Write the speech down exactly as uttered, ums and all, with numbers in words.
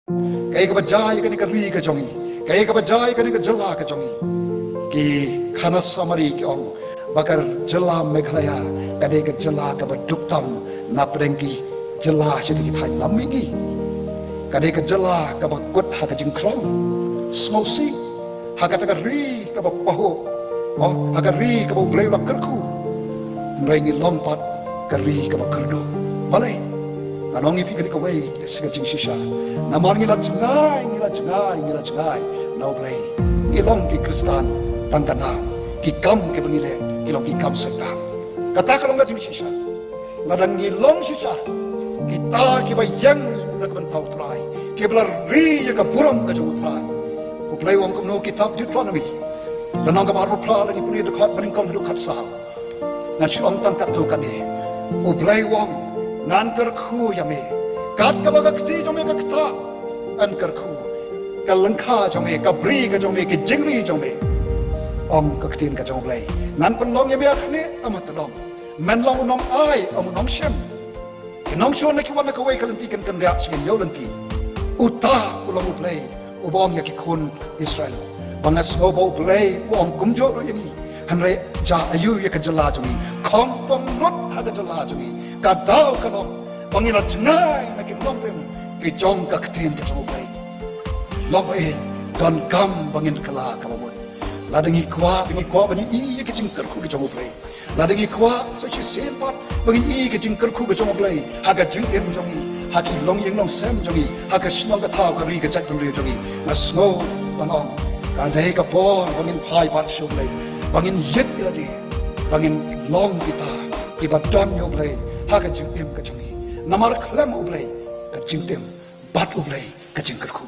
Kaei kaba jia ïa kane ka ri ka jong ngi, kaei kaba jia ïa kane ka jylla ka jong ngi. Ki khana summary ki ong ba ka jylla Meghalaya ka dei ka jylla kaba duk tam na pdeng ki jylla sha ki thaiñ lam mihngi. Ka dei ka jylla kaba kut ha ka jingkhlong, sngewsih, ha kata ka ri kaba pahuh, oh, ha ka ri kaba U Blei u la kyrkhu. Hynrei ngi long pat ka ri kaba kyrduh. Balei? Ngan ong ïa phi kane kawei ka jingshisha. Namar ngi la jngai, ngi la jngai, ngi la jngai na U Blei. Ngi long ki Khristan tang ka nam. Ki kam kiba ngi leh ki long ki kam Soitan. Kata ka long ka jingshisha. Lada ngi long shisha kita kiba ïeng na ka bynta U Trai, kiba la ri ïa ka burom ka jong U Trai. U Blei u ong kumno, kitab Deuteronomi, lynnong kaba arphew phra, lada ngi pule dkhot ba nyngkong haduh khatsaw. Ngan shu ong tang katto katne. U Blei u ong, ngan kyrkhu ïa me kat kaba ka kti jong me ka ktah, ngan kyrkhu ka lyngkha jong me, ka bri ka jong me, ka jingri jong me. Ong ka ktien ka jong U Blei, ngan pynlong ïa me ha khlieh, ym ha tdong. Men long u nongai, ym u nongshim. Ki nongshun na ki wan na kawei ka lynti kin kynriah sha ki hynñiew lynti. Uta u long U Blei uba ong ïa ki khun Israel. Ba nga sngew ba U Blei u ong kumjuh ruh ïa ngi. Hynrei jia aïu ïa ka jylla jong ngi? Khongpong lut ha ka jylla jong ngi. Ka daw ka long ba ngi la jngai na ki nongrim ki jong ka ktien ka jong U Blei. Long ba eh, donkam ba ngin kylla kaba mut. Lada ngi kwah, ngi kwah ban ïohi ïa ki jingkyrkhu ki jong U Blei. Lada ngi kwah sa shisien pat ban ïohi ïa ki jingkyrkhu ki jong U Blei ha ka jingim jong ngi, ha ki longïing longsem jong ngi, ha ka shnong ka thaw, ka ri ka jaitbynriew jong ngi, nga sngew ban ong ka dei ka por ba ngin phai pat sha U Blei, ba ngin ïit ïa lade, ba ngin long kita kiba don ïa U Blei ha ka jingim ka jong ngi. Namar khlem U Blei ka jingtim, bad U Blei ka jingkyrkhu.